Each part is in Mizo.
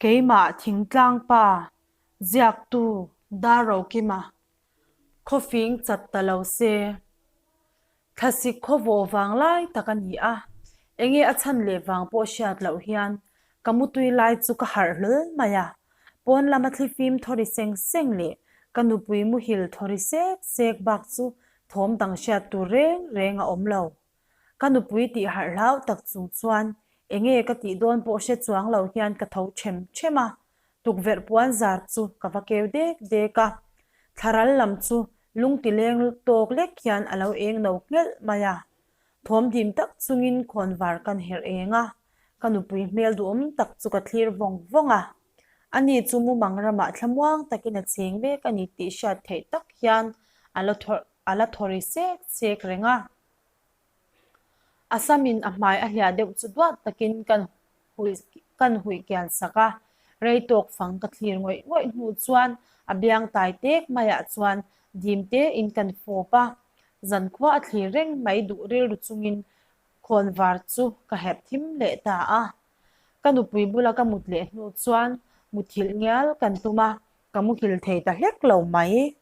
Keimah thingtlang pa ziaktu Darrokima khawfing chat ta lo se. Thlasik khawvawh vang lai tak a ni a, enge a chhan leh vang pawh hriat loh hian ka mutui lai chu ka harh hlawl mai a, pawn lama thlifim thawri seng seng leh ka nupui muhil thawri sek sek bak chu thawm dang hriat tur reng reng a awm lo. Ka nupui tih harh hlau tak chung chuan enge ka tih dawn pawh hre chuang lo hian ka tho ṭhem ṭhem a, tukverh puan zar chu ka va keu dek dek a. Thlaral lam chu lungti leng tawk lek hian a lo eng no nghelh mai a. Thawm dim tak chungin khawnvar kan herh eng a, ka nupui hmel duhawm tak chu ka thlir vawng vawng a. Ani chu mumang ramah thlamuang takin a cheng mek a ni tih hriat theih tak hian a la a la thaw ri sek sek reng a. A samin a hmai a hliah deuh chu duat takin kan huih kan huih kian sak a, rei tawk fang ka thlir ngawih ngawih hnu chuan a biang tai tek maiah chuan dim tein kan fawp a, zankhua a thlir reng mai duh rilru chungin khawnvar chu ka herh thim leh ta a. Ka nupui bula ka mut leh hnu chuan muthilh ngial kan tum a, ka muhil thei ta hlek lo mai.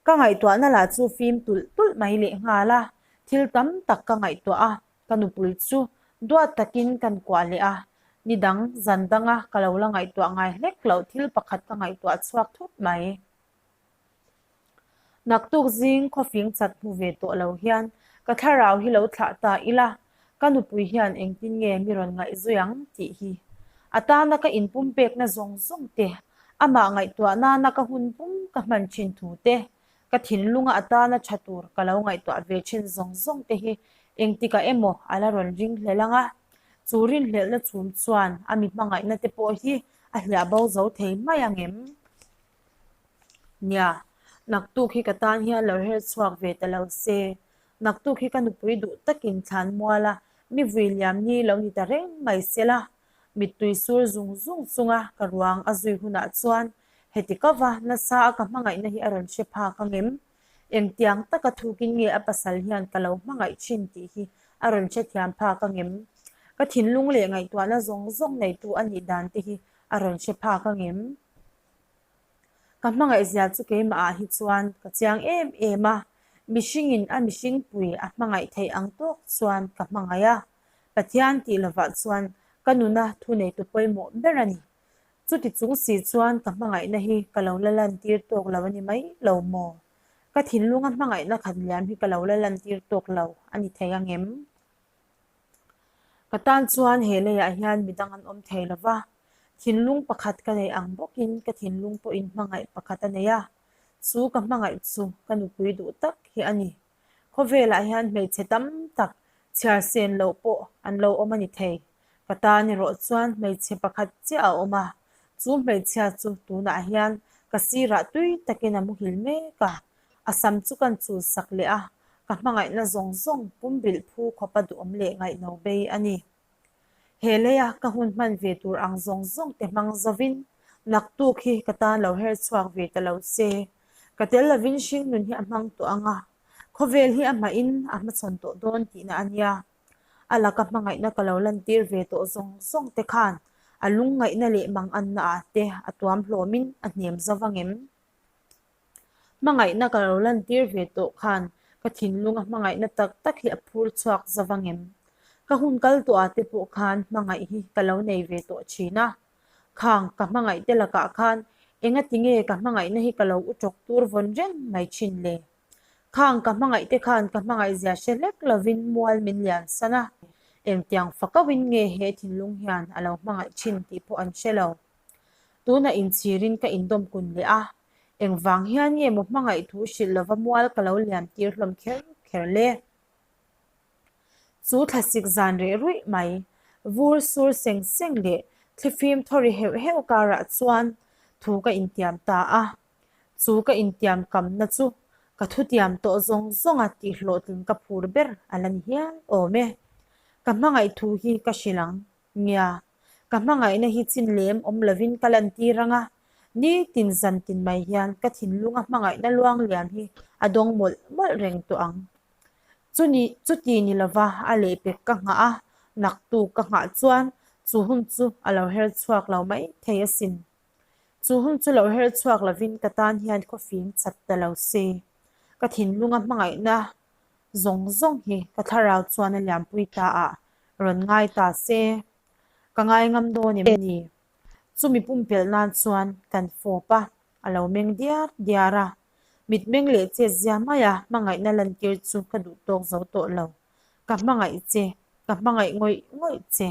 Ka ngaihtuahna lah chu fim tulh tulh mai leh nghal a, thil tam tak ka ngaihtuah a, ka nupui chu duat takin kan kuah leh a, ni dang zan danga ka lo la ngaihtuah ngai hlek loh thil pakhat ka ngaihtuah chhuak thut mai. Naktuk zing khawfing chat hmu ve tawh lo hian ka thlarau hi lo thlah ta ila, ka nupui hian engtin nge mi rawn ngaihzui ang tih hi a tana ka inpumpekna zawng zawng te, amah ngaihtuah nana ka hun pum ka hman thin thu te, ka thinlunga a tana tha tur ka lo ngaihtuah ve thin zawng zawng te hi engtikah emaw a la rawn ringhlel ang a, chu rinhlelhna chhum chuan a mi hmangaihna te pawh hi a hliah bo zo thei mai ang em? Nia, naktuk hi ka tan hian lo her chhuak ve ta lo se, naktuk hi ka nupui duh takin thlan mual a, mi vui liam ni lo ni ta reng mai se la. Mittui sur zung zung chunga ka ruang a zui hunah chuan heti kava nasa a ka hmangaihna hi a rawn hre phak ang em? Engtiang taka thukin nge a pasal hian ka lo hmangaih thin tih hi a rawn hrethiam phak ang em? Ka thinlung leh ngaihtuahna zawng zawng neitu a nih dan te hi a rawn hre phak ang em? Ka hmangaihzia chu keimahah hi chuan ka chiang em em a, mihringin a mihringpui a hmangaih theih ang tawk chuan ka hmangaih a, Pathian tih lovah chuan ka nuna thuneitu pawimawh ber a ni. Chuti chung si chuan ka hmangaihna hi ka lo la lantir tawk lo a ni mai lo maw? Ka thinlunga hmangaihna khat liam hi ka lo la lantir tawk lo a ni thei ang em? Ka tan chuan he leiah hian midang an awm thei lo va, thinlung pakhat ka nei ang bawkin ka thinlung pawhin hmangaih pakhat a nei a, chu ka hmangaih chu ka nupui duh tak hi a ni. Khawvelah hian hmeichhe tam tak chhiar sen loh pawh an lo awm a ni thei. Ka tan erawh chuan hmeichhe pakhat chiah a awm a, chu hmeichhia chu tunah hian ka sirah tui takin a muhil mek a, A sam chu kan chul sak leh a, ka hmangaihna zawng zawng pumbilh phu khawpa duhawm leh ngaihno bei a ni. He leia ka hun hman ve tur ang zawng zawng te hmang zovin naktuk hi ka tan lo her chhuak ve ta lo se, ka tel lovin hringnun hi a hmang tawh ang a, khawvel hi a hmahin a hmachhawn tawh dawn tihna a nia. A laka hmangaihna ka lo lantir ve tawh zawng zawng te khan a lungngaihna leh manganna ah te a tuam hlawmin a hnem zo vang em? Hmangaihna ka lo lantir ve tawh khan ka thinlunga hmangaihna tak tak hi a phur chhuak zo vang em? Ka hun kal tawh ah te pawh khan hmangaih hi ka lo nei ve tawh thin a. Khang ka hmangaih te lakah khan engati nge ka hmangaihna hi ka lo u tawk tur vawn reng mai thin le? Khang ka hmangaih te khan ka hmangaih zia hre hlek lovin mual min lian san a, engtiang fakauhin nge he thinlung hian a lo hmangaih thin tih pawh an hre lo. Tunah inchhirin ka indawm kun leh a, engvang hian nge maw hmangaih thu hrilh lova mual ka lo liam tir hlawm kher kher le? Chu thlasik zan reh ruih mai, vur sur seng seng leh thlifim thaw ri heuh heuh karah chuan thu ka intiam ta a. Chu ka intiam kamna chu ka thutiam tawh zawng zawnga tihhlawhtlin ka phur ber a la ni hial awm e. Ka hmangaih thu hi ka hrilh ang. Nia, ka hmangaihna hi chin lem awm lovin ka lantir ang a, nitin zan tin mai hian ka thinlunga hmangaihna luang liam hi a dawng mawlh mawlh reng tawh ang. Chuni chuti ni lova a lehpek ka nghah a, naktuk ka nghah chuan chu hun chu a lo her chhuak lo mai thei asin. Chu hun chu lo her chhuak lovin ka tan hian khawfing chat ta lo se. Ka thinlunga hmangaihna zawng zawng hi ka thlarau chuan a liampui ta ah rawn ngai ta se. Ka ngai ngam dawn em ni? Chumi pumpelh nan chuan kan fawp a, a lo meng diar diar a. Mitmeng leh chet zia maia hmangaihna lantir chu ka duh tawk zo tawh lo. Ka hmangaih che, ka hmangaih ngawih ngawih che.